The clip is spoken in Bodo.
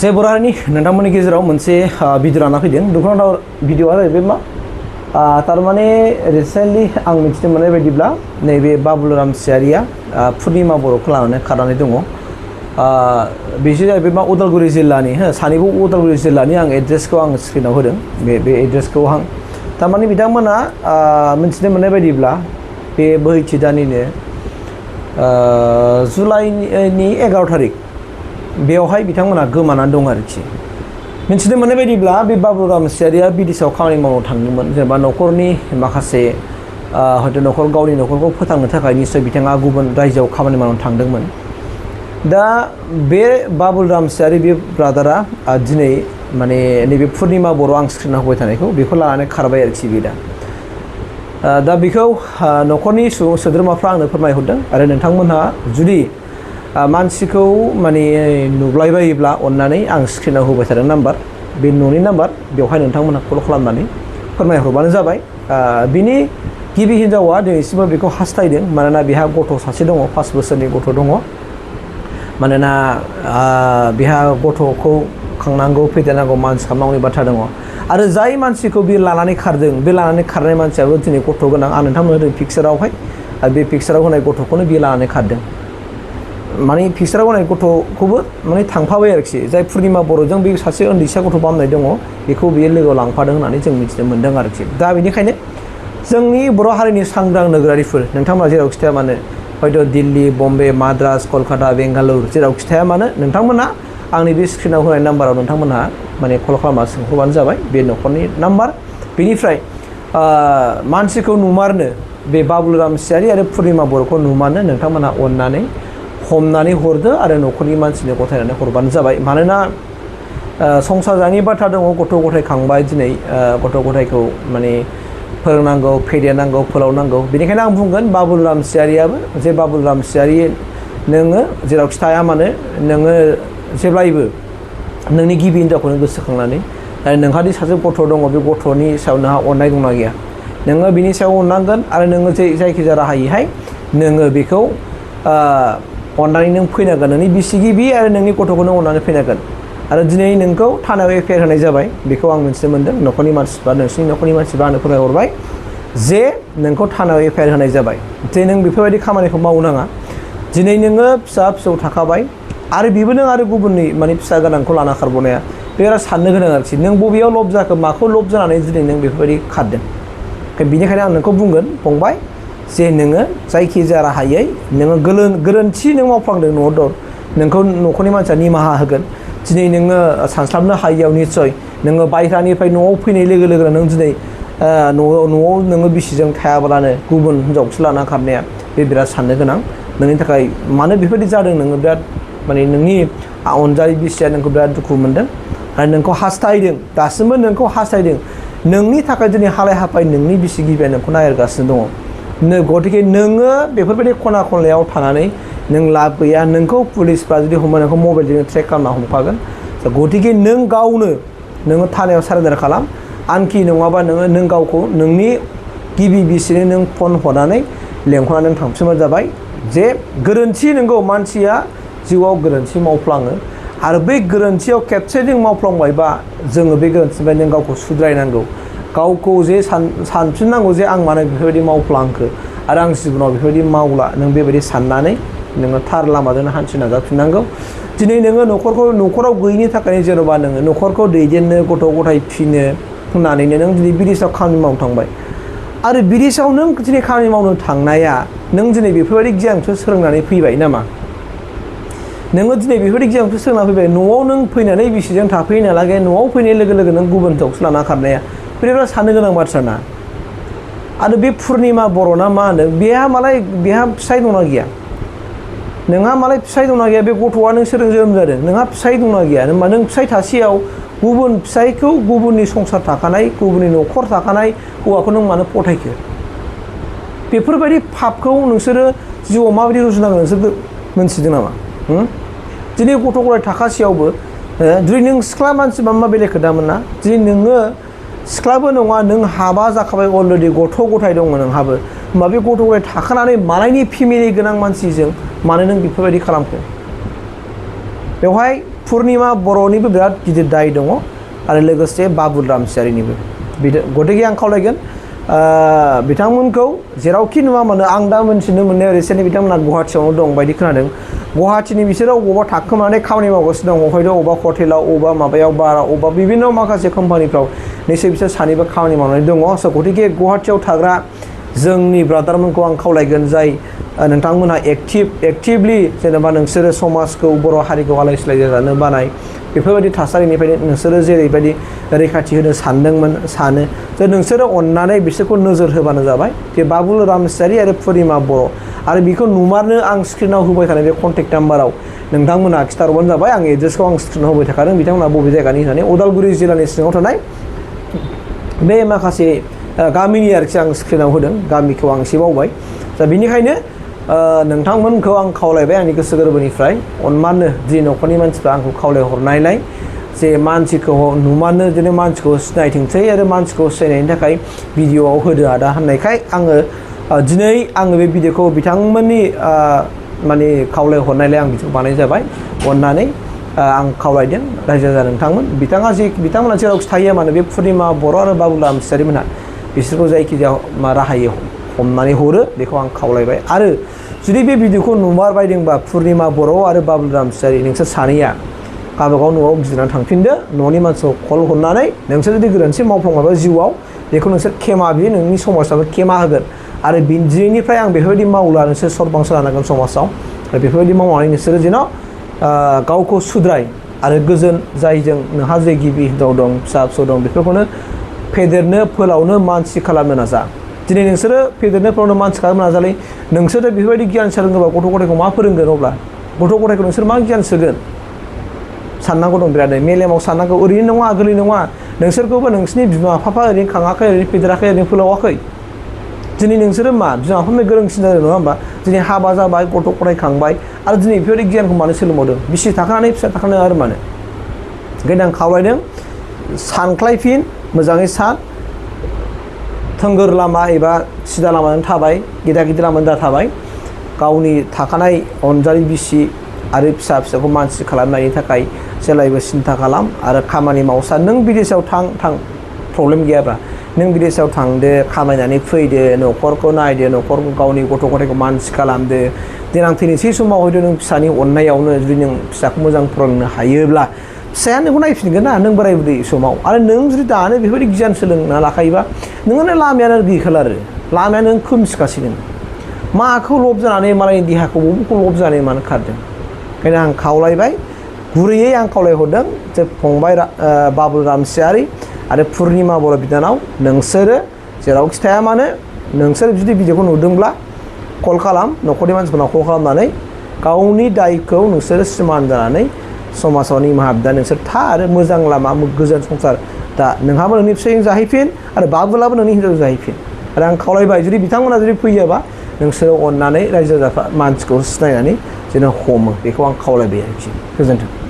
जे बर' हारिनि नोंथांमोननि गेजेराव मोनसे भिडिअ लाना फैदों दुखुनांथाव भिडिअआ जाहैबाय मा तारमाने रिसेन्टलि आं मिथिनो मोननाय बायदिब्ला नैबे बाबुल रामचियारिया पुर्निमा बर'खौ लानानै खारनानै दङ बिसोर जाहैबाय मा उदालगुरि जिल्लानि सानैबो उदालगुरि जिल्लानि आं एड्रेसखौ आं स्क्रिनाव होदों बे एड्रेसखौ आं तारमाने बिथांमोना मिथिनो मोननाय बायदिब्ला बे बोहैथि दाननिनो जुलाइनि 11 तारिख बेवहाय बिथांमोना गोमानानै दं आरोखि मिथिनो मोननाय बायदिब्ला बे बाबुल रामचियारिया बिदेशआव खामानि मावनो थांदोंमोन जेनेबा न'खरनि माखासे हयथ' गावनि न'खरखौ फोथांनो थाखाय निश्चय बिथाङा गुबुन रायजोआव खामानि मावनो थांदोंमोन दा बे बाबुल रामचियारि बे ब्रादारा दिनै माने नैबे पुर्निमा बर' आं स्क्रिनाव होबाय थानायखौ बेखौ लानानै खारबाय आरोखि बे दा बेखौ न'खरनि सुबुं सोद्रोमाफ्रा आंनो फोरमायहरदों आरो नोंथांमोनहा जुदि मानसिखौ माने नुब्लायबायोब्ला अन्नानै आं स्क्रिनाव होबाय थादों नाम्बार बे न'नि नाम्बार बेवहाय नोंथांमोनहा कल खालामनानै फोरमायहरबानो जाबाय बिनि गिबि हिनजावा दिनैसिमबो बेखौ हास्थायदों मानोना बेहा गथ' सासे दङ 5 बोसोरनि गथ' दङ मानोना बेहा गथ'खौ खांनांगौ फेदेरनांगौ मानसि खालामनांगौनि बाथ्रा दङ आरो जाय मानसिखौ बे लानानै खारदों बे लानानै खारनाय मानसियाबो दिनै गथ' गोनां आं नोंथांमोन होदों पिक्सारावहाय बे पिक्साराव होनाय गथ'खौनो बियो लानानै खारदों माने पिक्साराव होनाय गथ'खौबो माने थांफाबाय आरोखि जाय पुर्निमा बर'जों बे सासे उन्दैसा गथ' बामनाय दङ बेखौ बियो लोगोआव लांफादों होननानै जों मिथिनो मोन्दों आरोखि दा बेनिखायनो जोंनि बर' हारिनि सांग्रां नोगोरारिफोर नोंथांमोना जेरावखि थाया मानो हयथ' दिल्ली बम्बे माद्रास कलकाता बेंगालुरु जेरावखि थाया मानो नोंथांमोना आंनि बे स्क्रिनाव होनाय नाम्बाराव नोंथांमोनहा माने कल खालामना सोंहरबानो जाबाय बे न'खरनि नाम्बार बेनिफ्राय मानसिखौ नुमारनो बे बाबुल रामचियारि आरो पुर्निमा बर'खौ नुमारनो नोंथांमोनहा अननानै हमनानै हरदो आरो न'खरनि मानसिनो गथायनानै हरबानो जाबाय मानोना संसार जानायनि बाथ्रा दङ गथ' गथाय खांबाय दिनै गथ' गथायखौ माने फोरोंनांगौ फेदेरनांगौ फोलावनांगौ बेनिखायनो आं बुंगोन बाबुल रामचियारियाबो जे बाबुल रामचियारि नोङो जेरावखि थाया मानो नोङो जेब्लायबो नोंनि गिबि हिनजावखौनो गोसोखांनानै आरो नोंहादि सासे गथ' दङ बे गथ'नि सायाव नोंहा अननाय दंना गैया नोङो बिनि सायाव अननांगोन आरो नोङो जायखिजाया राहायैहाय नोङो बेखौ अननानै नों फैनांगोन नोंनि बिसि गिबि आरो नोंनि गथ'खौ नों अननानै फैनांगोन आरो दिनै नोंखौ थानायाव एफआइआर होनाय जाबाय बेखौ आं मिथिनो मोन्दों न'खरनि मानसिफ्रा नोंसिनि न'खरनि मानसिफ्रा आंनो फोरमायहरबाय जे नोंखौ थानायाव एफआइआर होनाय जाबाय जे नों बेफोरबायदि खामानिखौ मावनाङा दिनै नोङो फिसा थाखाबाय आरो बेबो नों आरो गुबुननि माने फिसा गोनांखौ लाना खारबोनाया बे बिराद साननो गोनां आरोखि नों बबेयाव लब जाखो माखौ लब जानानै दिनै नों बेफोरबायदि खारदों बेनिखायनो आं नोंखौ बुंगोन फंबाय जे नोङो जायखिजाया राहायै नोङो गोरोन्थि नों मावफ्लांदों न'आव दर नोंखौ न'खरनि मानसिया निमाहा होगोन दिनै नोङो सानस्लाबनो हायियाव निस्सय नोङो बायह्रानिफ्राय न'आव फैनाय लोगो लोगोनो नों दिनै न'आव नोङो बिसिजों थायाब्लानो गुबुन हिनजावखौसो लाना खारनाया बे बिराद साननो गोनां नोंनि थाखाय मानो बेफोरबायदि जादों नोङो बिराद माने नोंनि अनजालि बिसिया नोंखौ बिराद दुखु मोनदों आरो नोंखौ हास्थायदों दासिमबो नोंखौ हास्थायदों नोंनि थाखाय दिनै हालाय हाफाय नोंनि बिसि गिबिया नोंखौ नागिरगासिनो दङ गतिके नोङो बेफोरबायदि खना खनलायाव थानानै नों लाब गैया नोंखौ पुलिसफ्रा जुदि हमो नोंखौ मबाइलजों ट्रेक खालामना हमखागोन गतिके नों गावनो नोङो थानायाव सारेन्डार खालाम आनखि नङाबा नों गावखौ नोंनि गिबि बिसिनो नों फन हरनानै लेंहरनानै नों थांफिनबानो जाबाय जे गोरोन्थि नोंगौ मानसिया जिउआव गोरोन्थि मावफ्लाङो आरो बै गोरोन्थियाव खेबसे जों मावफ्लांबायबा जोङो बे गोरोन्थिनिफ्राय नों गावखौ सुद्रायनांगौ गावखौ जे सानफिननांगौ जे आं मानो बेफोरबायदि मावफ्लांखो आरो आं जिबनाव बेफोरबायदि मावला नों बेबायदि साननानै नोङो थार लामाजों हान्थिनो नाजाफिननांगौ दिनै नोङो न'खराव गैयिनि थाखायनो जेन'बा नोङो न'खरखौ दैदेननो गथ' गथाय फिनो होननानैनो नों दिनै बिदेशआव खामानि मावनो थांबाय आरो बिदेशआव नों दिनै खामानि मावनो थांनाया नों दिनै बेफोरबायदि गियानखौ सोलोंनानै फैबाय नामा नोङो दिनै बेफोरबायदि गियानखौ सोलोंना फैबाय न'आव नों फैनानै बिसिजों थाफैनो नालागे न'आव फैनाय लोगो लोगो नों गुबुन हिनजावखौसो लाना खारनाया बिराद साननो गोनां बाथ्रा ना आरो बे पुर्निमा बर'ना मा होनो बेहा फिसाय दंना गैया नोंहा मालाय फिसाय दंना गैया बे गथ'आ नों सोरजों जोनोम जादों नोंहा फिसाय दंना गैया होनबा नों फिसाय थासेयाव गुबुन फिसायखौ गुबुननि संसार थाखानाय गुबुननि न'खर थाखानाय हौवाखौ नों मानो फथायखो बेफोरबायदि पापखौ नोंसोरो जिउआव माबायदि रुजुनांगोन नोंसोर मोनथिदों नामा दिनै गथ' गथाय थाखासेयावबो जुदि नों सिख्ला मानसिबा मा बेलेग खोथामोन ना दिनै नोङो सिख्लाबो नङा नों हाबा जाखाबाय अलरेडि गथ' गथाय दङ नोंहाबो होमबा बे गथ' गथाय थाखानानै मालायनि फेमिलि गोनां मानसिजों मानो नों बेफोरबायदि खालामखो बेवहाय पुर्निमा बर'निबो बिराद गिदिर दाय दङ आरो लोगोसे बाबुल रामसियारिनिबो गतिके आं खावलायगोन बिथांमोनखौ जेरावखि नुवा मानो आं दा मोनथिनो मोननायाव रिसेन्टलि बिथांमोना गुवाहाटियावनो दं बायदि खोनादों गुवाहाटिनि बिसोरो अबावबा थाखोमानानै खामानि मावगासिनो दं हयथ' अबावबा हटेलाव अबावबा माबायाव बाराव अबावबा बिभिन्न माखासे कम्पानिफ्राव निश्चय बिसोर सानैबो खामानि मावनानै दङ स' गतिके गुवाहाटियाव थाग्रा जोंनि ब्रादारमोनखौ आं खावलायगोन जाय नोंथांमोनहा एक्टिभलि जेनेबा नोंसोरो समाजखौ बर' हारिखौ आलाय सिलाय जानो बानाय बेफोरबायदि थासारिनिफ्रायनो नोंसोरो जेरैबायदि रैखाथि होनो सानदोंमोन सानो जे नोंसोरो अननानै बिसोरखौ नोजोर होबानो जाबाय जे बाबुल रामसियारि आरो पुर्निमा बर' आरो बेखौ नुमारनो आं स्क्रिनाव होबाय थानाय बे कन्टेक्ट नाम्बाराव नोंथांमोनहा खिथाहरबानो जाबाय आं एड्रेसखौ आं स्क्रिनाव होबाय थाखादों बिथांमोनहा बबे जायगानि होननानै उदालगुरि जिल्लानि सिङाव थानाय बे माखासे गामिनि आरोखि आं स्क्रिनाव होदों गामिखौ आं एसे बावबाय दा बेनिखायनो नोंथांमोनखौ आं खावलायबाय आंनि गोसो गोरबोनिफ्राय अनमाननो जि न'खरनि मानसिफ्रा आंखौ खावलायहरनायलाय जे मानसिखौ नुमाननो बिदिनो मानसिखौ सिनायथोंसै आरो मानसिखौ सिनायनायनि थाखाय भिडिअ'आव होदो आदा होननायखाय आङो दिनै आङो बे भिडिअ'खौ बिथांमोननि माने खावलायहरनायलाय आं बिदिखौ बानाय जाबाय अननानै आं खावलायदों रायजो राजा नोंथांमोन बिथांमोना जेरावखि थायो मानो बे पुर्निमा बर' आरो बाबुल रामसियारिमोनहा बिसोरखौ जायखिजाया राहायै हमनानै हरो बेखौ आं खावलायबाय आरो जुदि बे भिडिअ'खौ नुमारबायदोंबा पुर्निमा बर' आरो बाबुल रामसियारि नोंसोर सानैया गावबागाव न'आव गिदिंनानै थांफिनदो न'नि मानसिखौ कल हरनानै नोंसोर जुदि गोरोन्थि मावफ्लांबाबो जिउआव बेखौ नोंसोर खेमा बियो नोंनि समाजाबो खेमा होगोन आरो दिनैनिफ्राय आं बेफोरबायदि मावला नोंसोर सरबांसा लानांगोन समाजाव आरो बेफोरबायदि मावनानै नोंसोरो जेन' गावखौ सुद्राय आरो गोजोन जायजों नोंहा जे गिबि हिनजाव दं फिसा फिसौ दं बेफोरखौनो फेदेरनो फोलावनो मानसि खालामनो नाजा दिनै नोंसोरो फेदेरनो फोलावनो मानसि खालामनो नाजालै नोंसोरो बेफोरबायदि गियान सोलोङोबा गथ' गथायखौ मा फोरोंगोन अब्ला गथ' गथायखौ नोंसोर मा गियान सोगोन साननांगौ दं बिराद मेलेमाव साननांगौ ओरैनो नङा गोरलै नङा नोंसोरखौबो नोंसिनि बिमा बिफा ओरैनो खाङाखै ओरैनो फेदेराखै ओरैनो फोलावाखै दिनै नोंसोरो मा बिमा बिफानिफ्राय गोरोंसिन जादों नङा होमबा दिनै हाबा जाबाय गथ' गथाय खांबाय आरो दिनै बेफोरबायदि गियानखौ मानो सोलोंबावदों बिसि थाखानानै फिसा थाखानाय आरो मानो ओंखायनो आं खावलायदों सानख्लायफिन मोजाङै सान थोंगोर लामा एबा सिदा लामाजों थाबाय गिदा गिदि लामाजों दा थाबाय गावनि थाखानाय अनजालि बिसि आरो फिसा फिसाखौ मानसि खालामनायनि थाखाय जेब्लायबो सिन्था खालाम आरो खामानि मावसा नों बिदेशआव थां प्रब्लेम गैयाब्रा नों बिदेशआव थांदो खामायनानै फैदो न'खरखौ नायदो न'खरखौ गावनि गथ' गथायखौ मानसि खालामदो देनां थैनोसै समाव हयथ' नों फिसानि अननायावनो जुदि नों फिसाखौ मोजां फोरोंनो हायोब्ला फिसाया नोंखौ नायफिनगोन ना नों बोराय बुरै समाव आरो नों जुदि दानो बेफोरबायदि गियान सोलोंना लाखायोबा नोंनो लामायानो गैखाला आरो लामायानो नों खोमसिखासै नों माखौ लब जानानै मालायनि देहाखौ बबेखौ लब जानानै मानो खारदों ओंखायनो आं खावलायबाय गुरैयै आं खावलायहरदों जे फंबाय बाबुल रामसियारि आरो पुर्निमा बर' बिनानाव नोंसोरो जेरावखि थाया मानो नोंसोर जुदि भिडिअ'खौ नुदोंब्ला कल खालाम न'खरनि मानसिफोरनाव कल खालामनानै गावनि दायखौ नोंसोरो सिमान जानानै समाजाव निमाहा बिदा नोंसोर था आरो मोजां लामा गोजोन संसार दा नोंहाबो नोंनि फिसायजों जाहैफिन आरो बाबुलाबो नोंनि हिनजावजों जाहैफिन आरो आं खावलायबाय जुदि बिथांमोना जुदि फैयोबा नोंसोरो अननानै रायजो राजाफ्रा मानसिखौ सिनायनानै जेन' हमो बेखौ आं खावलायबाय आरोखि गोजोन्थों